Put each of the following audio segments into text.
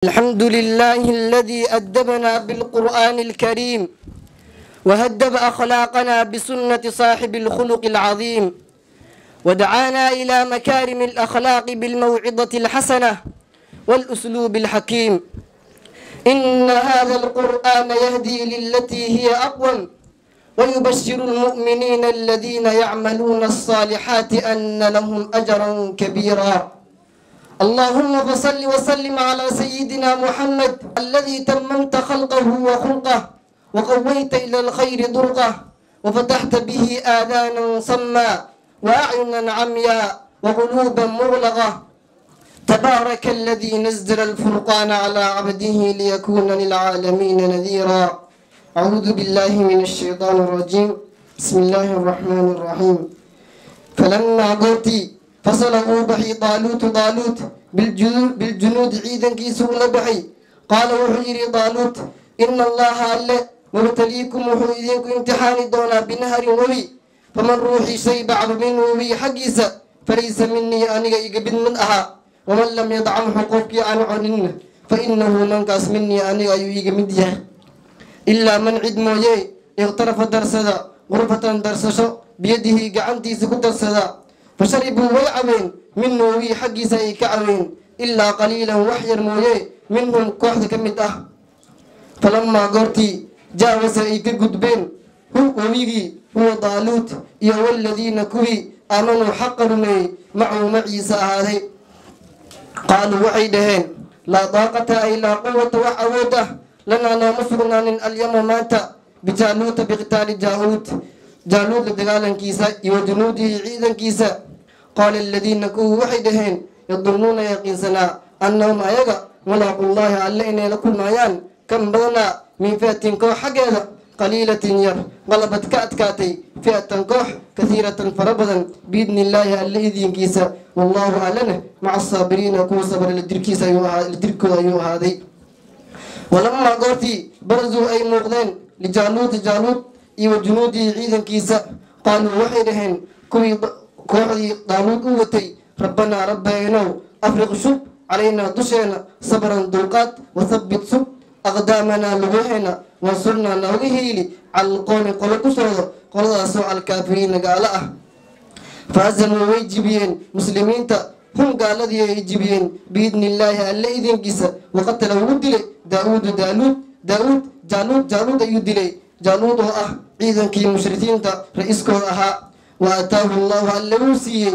الحمد لله الذي أدبنا بالقرآن الكريم وهذب أخلاقنا بسنة صاحب الخلق العظيم ودعانا إلى مكارم الأخلاق بالموعظة الحسنة والأسلوب الحكيم. إن هذا القرآن يهدي للتي هي أقوم ويبشر المؤمنين الذين يعملون الصالحات أن لهم أجرا كبيرا. اللهم فصل وسلم على سيدنا محمد الذي تممت خلقه وخلقه وقويت إلى الخير طرقه وفتحت به آذانا صما وأعينا عميا وقلوبا مغلقة. تبارك الذي نزل الفرقان على عبده ليكون للعالمين نذيرا. أعوذ بالله من الشيطان الرجيم. بسم الله الرحمن الرحيم. فلما قلت فصل uu baxay Daaluutu Daaluut biljunuudi ciidankiisa ula baxay. Qaala wuxuu yidhi Daaluut: ina Allaha alle mubtaliikum wuxuu idinku imtixaani doonaa binaharin webi, faman ruuxii shariba caba minhu webiga xaggiisa falaysa minii aniga iga mid mid ahaa, waman lam yadcamhu qofkii aan cunin fa inahu mankaas minii aniga ayuu iga mid yahay, ilaa man cid mooye ikhtarafa darsada qurfatan darsasho biyadihi gacantiisa ku darsada. Fasharibuu way cabeen minhu webiga xaggiisa ay ka cabeen ilaa qaliilan wax yar mooye minhum kooxda ka mid ah. Falamaa goortii jaawasa ay ka gudbeen hu webigii huwa Daaluut iyo waladiina kuwii aamanuu xaqa rumeeyey macahu maciisa ahaaday, qaaluu waxay dhaheen: laa daaqata ay laa quwata wax awood ah lanaa nooma sugnaanin alyama maanta bijaaluuta biqitaali jaaluut jaaluud la dagaalankiisa iyo wa junuudihi ciidankiisa. Qaala aladiina kuwii waxay dhaheen yadunnuuna yaqiinsanaa annahum ayaga mulaaqullaahi alle inay la kulmaayaan, kan badanaa min fi'atin koox xaggeeda qaliilatin yar qalabad ka adkaatay fi'atan koox kahiiratan fara badan biidni illaahi alle idinkiisa, wallaahu allena maca asaabiriina kuwa sabra la jirkiisa la jirkooda ayuu ahaaday. Walamaa goortii barazuu ay muuqdeen lijaaluuta jaaluud iyo wa junuudihi ciidankiisa, qaaluu waxay dhaheen kuwii kooxdii Daaluud u watay: rabbanaa rabbeenow, afriq shub calaynaa dusheena sabran dulqaad, wathabbit sug aqdaamanaa lugaheena, wansurnaa nooga hiili cala alqowmi qolo dushooda, qoladaasoo alkaafiriina gaalo ah. Fahazamuu way jibiyeen muslimiinta hum gaaladii ay jibiyeen biidni illaahi alle idinkiisa. Waqatala wuu dilay Daauudu Daaluud Daauud Jaaluud Jaaluud ayuu dilay, Jaaluud oo ah ciidankii mushrikiinta ra-iiskooda ahaa. Wa aataahu Allahu alle wuu siiyey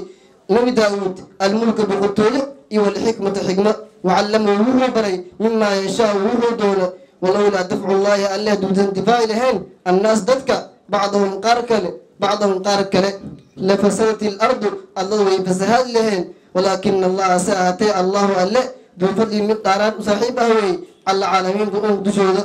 Nebi Daawuud almulka boqortooyo iyo walxikmata xikmad, wacallamahu wuxuu baray mimaa yashaau wuxuu doono. Walowlaa dafcu llaahi alle haduusan difaaci lahayn annaas dadka bacdahum qaar kale bacdahum qaar kale lafasadat ilardu alladu way fasahaadi laheen, walaakina Allaha se ahaatee Allahu alle duu fadli mid dhaaraan u saaxiib ah weeye cala caalamiinka un dushooda.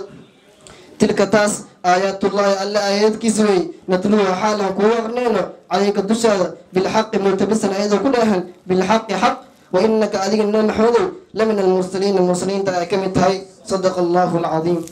Tilka taas aayaatullaahi alle aayadkiisa wey, natluuha xaalan kugu aqnayno calayka dushaada bilxaqi multabisan ayadoo ku dheehan bilxaqi xaq, wa inaka adiga Nabi Maxamedow la min almursaliina mursaliinta ay ka mid tahay. Sadaqa Allahu alcadiim.